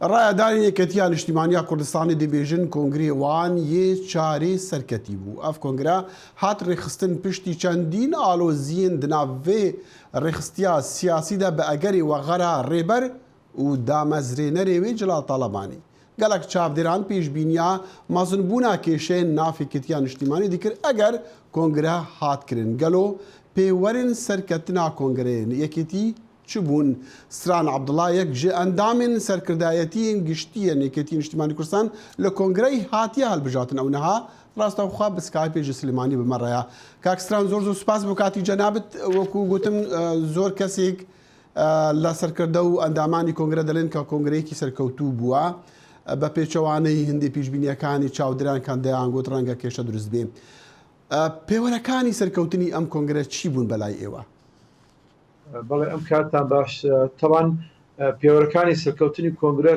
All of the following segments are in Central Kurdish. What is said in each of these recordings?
Rayedarên Yeketiya Niştîmaniya Kurdistanê dibêjin kongreyê wan yê çarê serketî bû. Ev kongre hat rêxistin piştî çendîn aloziyên di nav vê rêxistiya siyasî de bi egerê wexera rêber û damezrênerê wê Celal Talebanî. Gelek çavdêran pêşbîniya mezinbûna kêşeyên nav Yeketiya Niştîmanî dikir eger kongre hat kirin. Gelo pêwerên serketina kongreyê Yekêtî Çi bûn? Stran Abdullah yek ji endamên serkirdayetiyên giştî yên Yekêtî Niştimanî Kurdistan li kongreyê hatiye hilbijartin. Ew niha rastewxwe bi Skypê ji Silêmanî bi me re ye. Kak Stran zor zor spas bo katî cenabit. Wekû gotim zor kesêk li serkirde û endamanî kongre delên ka kongreyekî serkewtû bûwe. Be pêçewaneyî hindê pêşbîniyekanî çavdêran kan deyan got renge kêşe dirust bê. Pêwerekanî serkewtinî em kongre çî bûn belayî êwe? بەڵێ ئەم کاتتان باش تەوان پێوەرەکانی سەرکەوتنی کۆنگرە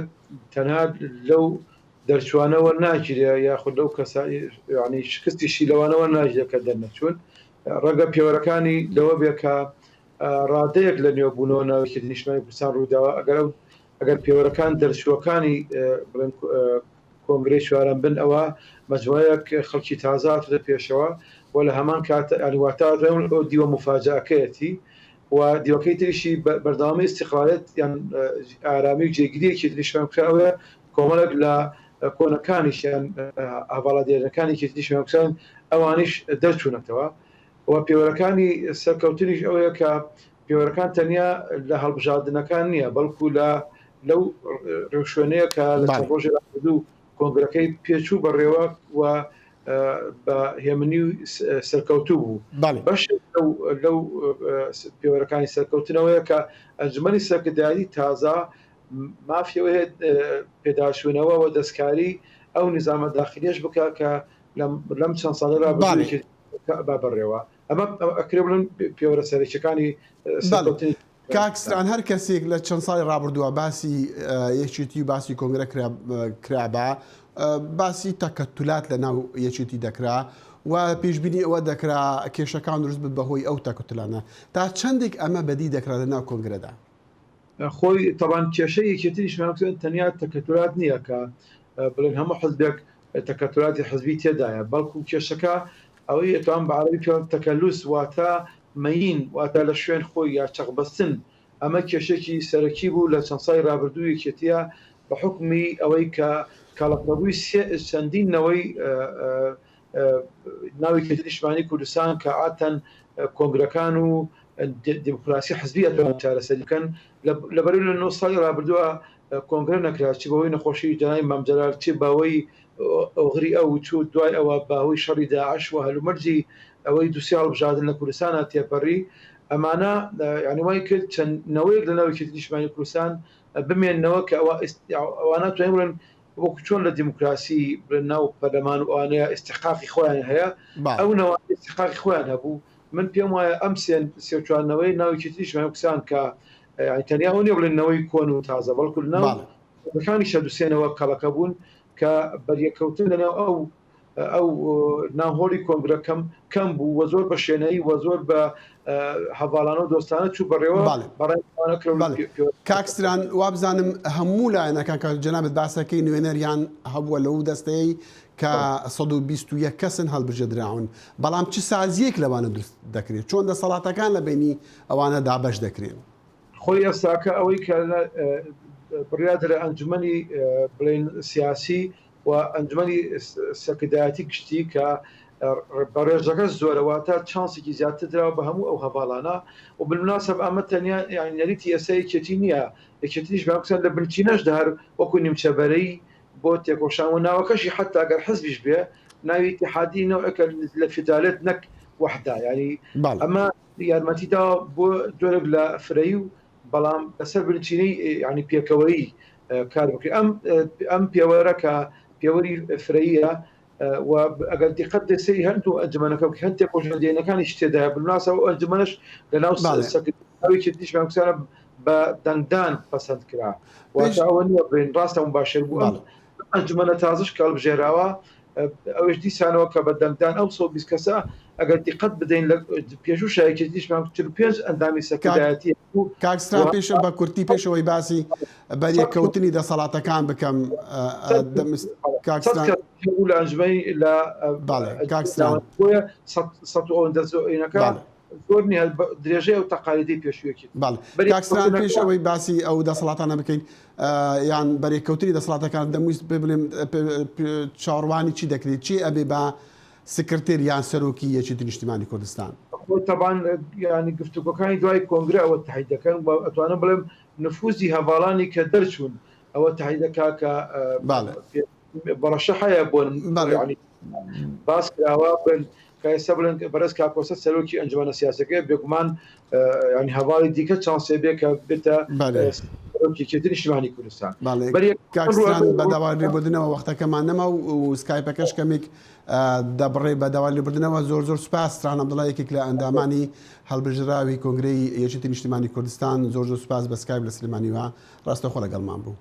تەنها لەو دەرچوانەوە ناگیرێ یاخود لەو کەسە ینی شکستیشی لەوانەوە ناگیرێ کە دەرنەچوون ڕەنگە پێوەرەکانی لەوە بێ کە ڕادەیەک لە نوێبوونەوە ناوێکی نیشتمانی کوردستان ڕوویداوە ئەگەر ئەو ئەگەر پێوەرەکان دەرچووەکانی بڵێن کۆنگرەی چوارەم بن ئەوا مەجموعەیەک خەڵکی تازە هاتووتە پێشەوە و لە هەمان کات یانی واتا ئەو دیوە موفاجەئەکەیەتی و دیوەکەی تریشی بەردەوامی ئیستیقلالیەت یان ئارامی و جێگیریەکی تریشمان بکرا ئەوەیە کۆمەڵێک لە کۆنەکانیش یان هەڤاڵە دێرینەکانی یەکێتیشمان بکران ئەوانیش دەرچوونەتەوە و پێوەرەکانی سەرکەوتنیش ئەوەیە کە پێوەرەکان تەنیا لە هەڵبژاردنەکان نییە، بەڵکو لە لەو ڕێوشوێنەیە کە لە چەند ڕۆژی ڕابردوو کۆنگرەکەی پێچوو بەڕێوە و بە هێمنی و سەرکەوتوو بوو. بەشێک لەو لەو پێوەرەکانی سەرکەوتنەوەیە کە ئەنجومەنی سەرکردایەتی تازە مافی ئەوەی هەیە پێداچوونەوە و دەستکاری ئەو نیزامە داخلیەش بکا کە لەم چەند ساڵەی ڕابردوو با بەڕێوە. ئەمە ئەکرێ بڵێن پێوەرە سەرەکیەکانی سەرکەوتنی کاک ستران هەر کەسێک لە چەند ساڵی ڕابردووە باسی یەکێتی و باسی کۆنگرە کرابا باسی تەکەتولات لە ناو یەکێتی دەکرا و پێشبینی ئەوە دەکرا کێشەکان دروست بن بەهۆی ئەو تەکەتولانە تا چەندێک ئەمە بەدی دەکرا لە ناو کۆنگرەدا؟ خۆی تەبان کێشەی یەکێتی نیشتمانی کوردستان تەنیا تەکەتولات نییە کە بڵێن هەموو حزبێک تەکەتولاتی حزبی تێدایە بەڵکو کێشەکە ئەوەی ئەتوان بە عەرەبی پێ تەکەلوس واتە مەین واتە لە شوێن خۆی یا چەقبەستن ئەمە کێشێکی سەرەکی بوو لە چەند ساڵی رابردوو یەکێتیە بە حوکمی ئەوەی کە کەڵەکەبووی سێ چەندین نەوەی ناو یەکێتی نیشتمانی کوردستان کە عادەتەن کۆنگرەکان و دیموکراسی حزبی ئەتوان چارەسەری بکەن لەبەرەی لە نۆ ساڵی رابردووە کۆنگرە نەکرا چ بەهۆی نەخۆشی جەنابی مام جەلال چ بەهۆی ئۆغری ئەو چ دوای ئەوە بەهۆی شەڕی داعش و هەلومەرجی ئەوەی دوو سێ هەڵبژاردن لە کوردستانا تێپەڕی ئەمانە یانی وای کرد چەند نەوەیەک لە ناو یەکێتی نیشتمانی کوردستان بمێننەوە کە ئەوە ئەوانە توانین بڵێن وەکو چۆن لە دیموکراسی بڵێن ناو پەرلەمان و ئەوانەیە ئیستحقاقی خۆیان هەیە ئەو نەوانە ئیستحقاقی خۆیان هەبوو من پێم وایە ئەم سێ سێ و چوار نەوەی ناو یەکێتی نیشتمانی کوردستان کە یانی تەنیا ئەوە نیە بڵێن نەوەی کۆن و تازە بەڵکو لەناو کۆنەکانیشا دوو سێ نەوە کەڵەکە بوون کە بەریەککەوتن لەناو ئەو ئەو ناو هۆڵی کۆنگرە کەم کەم بوو و زۆر بە شێنەیی و زۆر بە هەڤاڵانە و دۆستانە چوو بەڕێوە بەڕای ئەوانە کرا و کاک ستران وابزانم هەموو لایەنەکان کە جەنابت باسەکەی نوێنەریان هەبووە لەو دەستەیەی کە 121 کەسن هەڵبژێدراون بەڵام چ سازیەک لەوانە دروست دەکرێت چۆن دەسەڵاتەکان لە بینی ئەوانە دابەش دەکرێن؟ خۆی ئێستاکە ئەوەی کە بڕیار درا ئەنجومەنی بڵێین سیاسی و ئەنجومەنی سەرکردایەتی گشتی کە بە ڕێژەکە زۆرە واتە چانسێکی زیاتر دراوە بە هەموو ئەو هەڤاڵانە و بالمناسب ئەمە تەنیا یانی نەریتی ئێستا یەکێتی نییە یەکێتیش بە لە بنچینەشدا هەر وەکو نیمچە بەرەی بۆ تێکۆشان و ناوەکەشی حەتا گەر حزبیش بێ ناوی ئیتیحادی نەوعێکە لە فیدرالێت نەک وەحدە یانی ئەمە یارمەتی داوە بۆ جۆرێک لە فرەیی و بەڵام لەسەر بنچینەی ینی پێکەوەیی کار بکرێت ئەم ئەم پێوەرە کە پێوەری فرەیە و ئەگەر دیقەت دێ سەیری هەردوو ئەنجومەنەکە بکەی هەندێک تێکۆشەر دێرینەکانیش تێدایە بالمناسبە ئەو ئەنجومەنەش لەناو سەرکردایەتی دیشمان کوسانە بە دەنگدان پەسەند کرا واتە ئەوە نییە بڵێین ڕاستە مباشر بوو ئەم ئەنجومەنە تازەش کە هەڵبژێراوە ئەوەش دیسانەوە کە بە دەنگدان ئەو 120 کەسە ئەگەر دیقەت بدەین لە پێشوو شایەکێتیشمان 45 ئەندامی سەرکردایەتی. کاک ستران پێش بە کورتی پێشەوەی باسی بەریەککەوتنی دەسەڵاتەکان بکەم کاک ستران لە ئەنجومەنی لە بەڵێ کاک ستران بۆیە سەد و ئەوەندە زۆرینەکە زۆر نییە درێژەی ئەو تەقالیدەی پێشوویەکی بەڵێ کاک ستران پێش ئەوەی باسی ئەو دەسەڵاتانە بکەین یان بەرێککەوتنی دەسەڵاتەکان دەمویست پێ بڵێم چاوەڕوانی چی دەکرێت چی ئەبێ بە سکرتێر یان سەرۆکی یەکێتی نیشتیمانی کوردستان. خۆ تەبان یانی گفتوگۆکانی دوای کۆنگرە ئەوە تەعید دەکەن و ئەتوانم بڵێم نفوزی هەڤاڵانی کە دەرچوون ئەوە تەعید دەکا کە بەڵێ. بەڕەشە هەیە بۆ بەڵێ. یانی باس کراوە بن کە ئێستا بڵێن بەڕێز کاک کۆسرەت سەرۆکی ئەنجومەنە سیاسیەکەیە بێگومان یانی هەڤاڵی دیکە چانسێ بێ کە بێتە بەڵێ. سەرۆکی یەکێتی نیشتیمانی کوردستان. بەڵێ بەریەک کاک ستران بە داوای لێبوردنەوە وەختەکەمان نەما و سکایپەکەش کەمێک دەبڕێ بە داوای لێبوردنەوە زۆر زۆر سوپاس ستران عەبدوڵا یەکێک لە ئەندامانی هەڵبژراوی کۆنگرەی یەکێتی نیشتیمانی کوردستان زۆر زۆر سوپاس بە سکایپ لە سلێمانیوە ڕاستەوخۆ لەگەڵمان بوو.